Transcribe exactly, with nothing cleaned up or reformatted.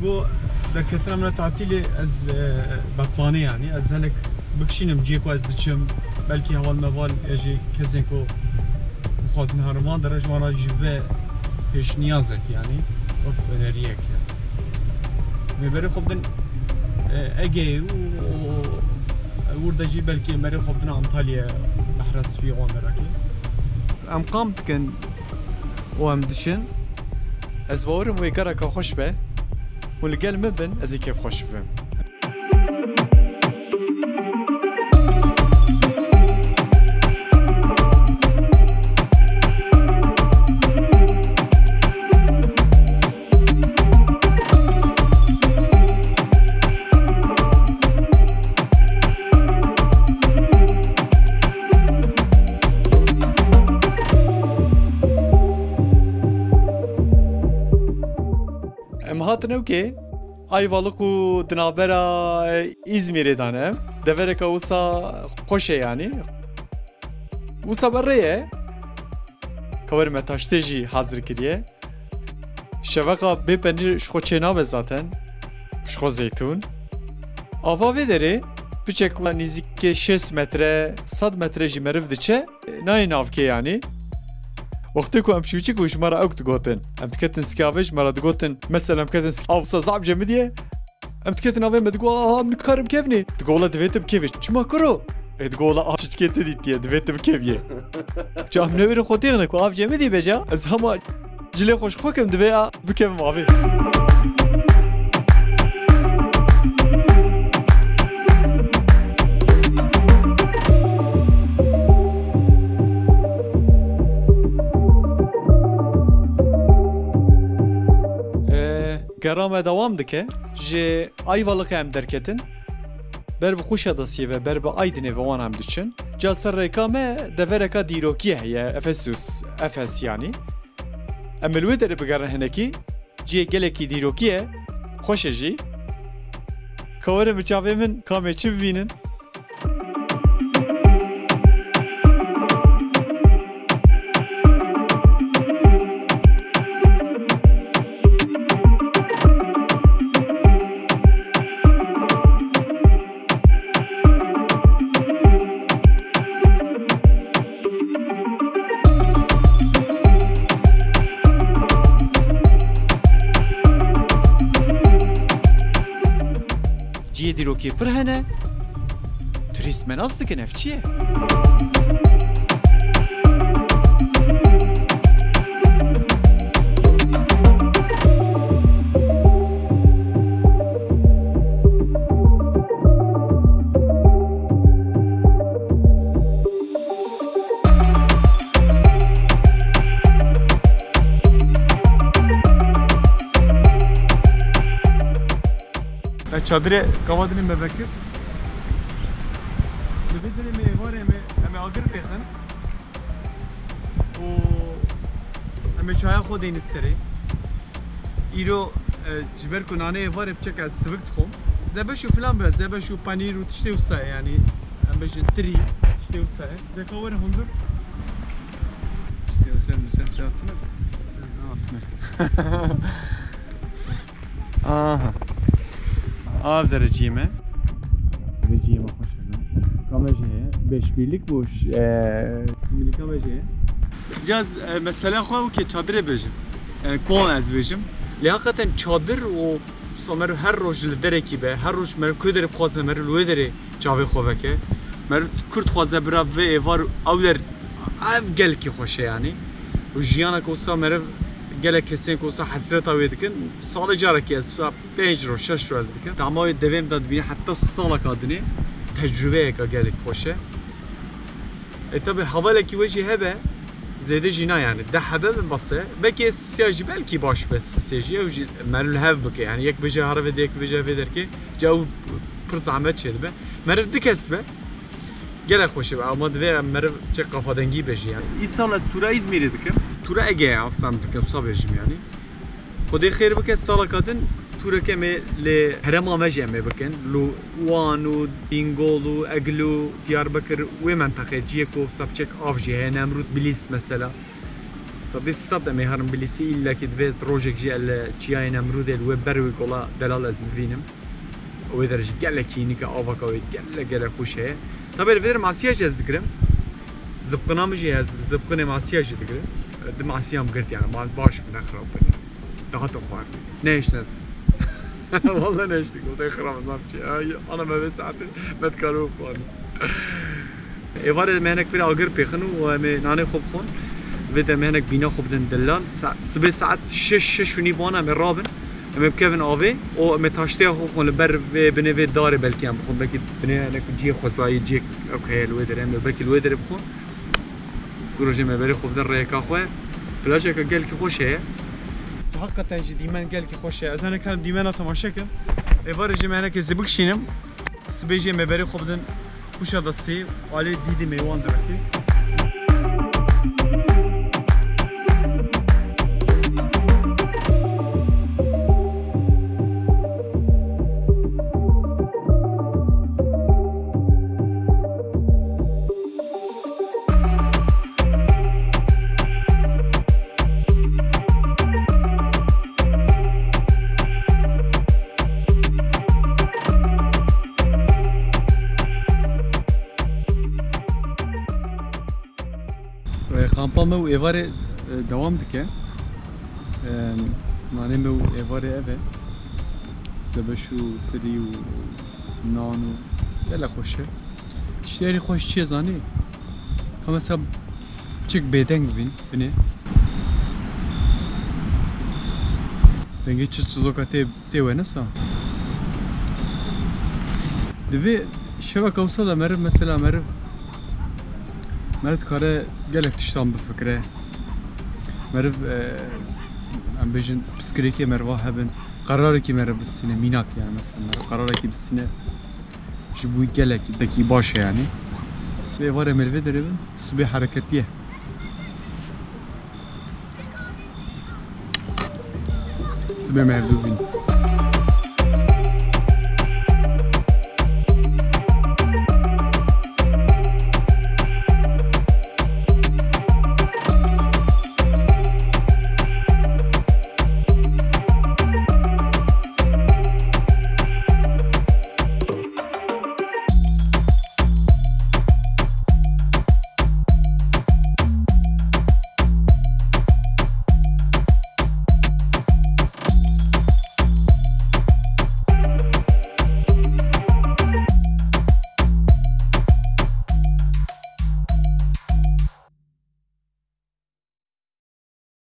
Go derketina min a tatîlê ez, e, betlanê, yanî ez hinek bikişînim cihê ku ez diçim, belkî heval meval ya jî kesên ku dixwazin herin van dere ji wan re jî ve pêşniyazek, yanî wek oneriyek. Em ê berê xwe bidin, e, Egeyê û, û, û wir de jî belkî em berê xwe bidin Antalya, Behra Spî wan derekê. Em kamp dikin û em diçin. Ez bawerim wê gereka xweş be. Hûn li gel min bin, ez ê kêfxweş bibim. Em hatin ewkê Ayvalık û di navbera Îzmîrê de ne. Devereka wisa xweş e yanî. Wisa berê ye. Kawerê me taştê jî hazir kiriye. Şeveqa bê penîr ji xwe çênabe zaten. Ji xwe zeytûn. Ava vê derê piçek nîzîkê şêst metre, sed metre jî meriv diçe, nayê navkê yanî. Wextê ku em çûçik bûn ji me re ewk digotin. Em diketin Skavê ji me re digotin. Mesela em diketin Sk-, av wisa zaf cemidî ye. Em diketin avê me digo, "Aha, em nikarin bikevnê." Digo, "Wela divê tu bikevî." "Çima kuro?" Ê, digo, "Wela a çiçkê te dîtiye, divê tu bikeviyê." Ca em newêrin xwe têxine ku av cemidî be ca. Ez hema cilê xwe ji xwe kim divê a bikevim avê. Ee, Gera me dewam dike. Ji Ayvalıkê em derketin. Ber bi Kuşadasî ve, ber bi Aydinê ve wan em diçin. Ca ser rêka me devereka dîrokî heye, Efesus, Efes yanî. Em li wê derê bigerin hinekî. Cihê gelekî dîrokî ye, xweş e jî. Ka werin bi çavê min kamê çi bibînin. Cihê dîrokê pir hene. Turîst me nas dikin, ev çi ye? Ya çadirê gava dinê me vekir. Li vê dinê me êvarê me, em ê agir bêxin. Û em ê çaya xwe deynin serê. Îro, e, ji ber ku naneyê varê piçek ez sivik dixwim. Zebeş û filan be, zebeş û panîr û tiştê wisa ye, yanî em bêjin tirî, tiştê wisa ye. Deka were hundir. Tiştê wisa li ser te hatine? Hatine. Aha. Av derecî me. Derecî me xweş e. Kamejê heye. Beş birlik bu. Ş-, e, Milîka me jê ye. Caz, e, mesela xwe û ke çadirê bêjim. E, kon ez bêjim. Lê hakikaten çadir û so meriv her roj li derekî be, her roj meriv ku derê bixwaze meriv li wê derê çavê xwe veke. Meriv kur dixwaze bira vê êvar ew der ev gelkî xweş e yanî. Û jiyana ku wisa meriv gelek kesên ku wisa hesreta wê dikin, salê carekê ez wisa pênc roj, şeş roj ez dikim. Tama wê devê min de dibîne heta saleka dinê tecrubeyeke gelek xweş e. E, tabi hevalekî we jî hebe, zêde jî na yani. Deh hebe bin bes e. Belkî sisiya jî belkî baş be, sisiya jî ew jî meriv li hev bike. Yani yek bêje herevê de, yek bêje vê derkê. Ca ew pir zehmet çêdibe. Meriv du kes be. Gelek xweş e. Ama divê meriv çek kafadengî be jî yani. Îsal ez tûra Îzmîrê dikim. Tûra Ege'ye aslan dikim, wisa bêjim yani. Xwedê xêr bike, saleka din tûreke em ê li herêma me jî em ê bikin. Li Wan û Bîngol û Egil û Diyarbekir, wê menteqê cihê ku wisa piçek av jî heye, Nemrûd, Bilîs mesela. Sedî sed em ê herin Bilîsî, îllekî divê ez rojek jî li Çiyayê Nemrûdê li wê ber wê gola delal ez bivînim. Wê der jî gelekî hînike, avaka wê gelek gelek xweş heye. Tabê li vê der masiya jî ez digirim. Zibqina min jî heye, ez zibqinê masiya jî digirim. Di masiya min girt yani, ma baş bû, ne xirab bû. Daha te xwar. Ne hêştin ez. Walla ne hêştin, gote xirab ez nam çi. Ay, ana me vê saetê me dikare xwarin. Êvarê me hinek vê agir pêxin û em ê nanê xwe bixwin. Vê de me hinek bîna xwe bidin delal. Sa-, sibê saet şeş, şeş û nîv wana em ê rabin. Em ê bikevin avê û em ê taştêya xwe bixwin li ber vê binê vê darê belkî em bixwin. Belkî binê hinek cihê xwezayî, cihê ew heye li wê derê. Em ê belkî li wê derê bixwin. Gurojê me berê xwe bidin rêyeka xwe. Plajeke gelkî xweş heye. Heqîqeten jî dîmen gelkî xweş heye. Ez hinek herim dîmena temaşe kim. Êvarê jî me hinekê zî bikişînim. Sibê jî me berê xwe bidin kuşa da sê, alê Dîdimê wan direkê. E, kampa me û êvarê, e, dewam dike. E, nanê me û êvarê ev e. Zebeş û tirî û nan û gelek xweş e. Tiştê herî xweş çi ye zanî? Ka mesela piçek bêdeng bibîn binê. Dengê çi çizoka tê, tê wenisa. Divê şeveka wisa de meriv, mesela meriv, meriv dikare gelek tiştan bifikire. Meriv, e, em bêjin piskirêkê meriva hebin. Qerarekî meriv bistîne, mînak yani mesela meriv qerarekî bistîne. Ji bo wî gelekî, belkî baş e yani. Vê êvarê me li vê derê bin, sibê hereketî ye. Sibê me hevdû bîn.